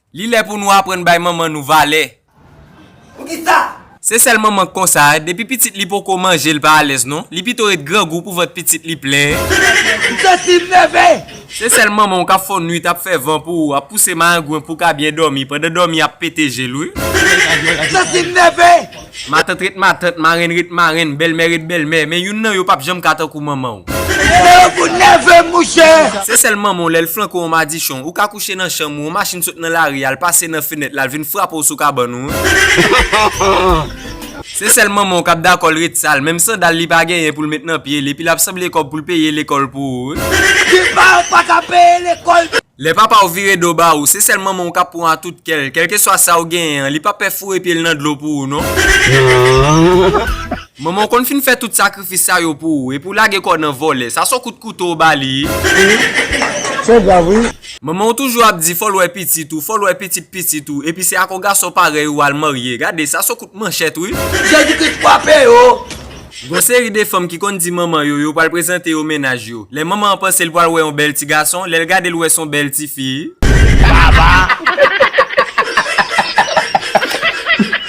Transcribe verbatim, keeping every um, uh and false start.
Li lè pou nou aprann bay manman nou valè. Poukisa? Se sèl manman k konsa, depi pitit li poko manje, l pa alèz non. Li pito ret grangou pou vant pitit li plen. M santi m nève! Se sèl manman w k ap fè w nwit, ap fè van pou ou, ap pouse marengwen pou w ka byen dòmi, pandan dòmi ap pete je l, wi. M santi m nève! Matant ret matant, marenn ret marenn, bèlmè ret bèlmè, men youn nan yo p ap janm ka tankou manman w. Nève pou nève, mouche! Se sèl manman w, lè l flanke w yon madichon, ou ka kouche nan chanm ou, yon machin sot nan lari a, l pase nan fenèt la, l vin frape w sou kabann ou. Se sèl manman w k ap dakò l ret sal, menm sandal li pa genyen pou l met nan pye l, epi l ap sanble kòb pou l peye lekòl pou ou. Ti pa w pa ka peye lekòl. Lè papa w vire do ba ou, se sèl manman w k ap pran w a tout kè l, kèlkeswa sa w genyen an, li p ap pè foure pye l nan dlo pou ou non. Manman w konn fin fè tout sakrifis sa yo pou ou, epi w lage kò w nan vòlè, sa s on kout kouto w ba li. Se grav, wi. Manman w toujou ap di fò l wè pitit ou, fò l wè pitit pitit ou, epi se ak yon gason parèy ou al marye. Gade, sa s on kout manchèt, wi. Jezikri frape yo! Gon seri de fanm ki konn di manman yo, yo pral prezante yo mennaj yo. Lè manman an panse l pral wè yon bèl ti gason, lè l gade l wè s on bèl ti fi.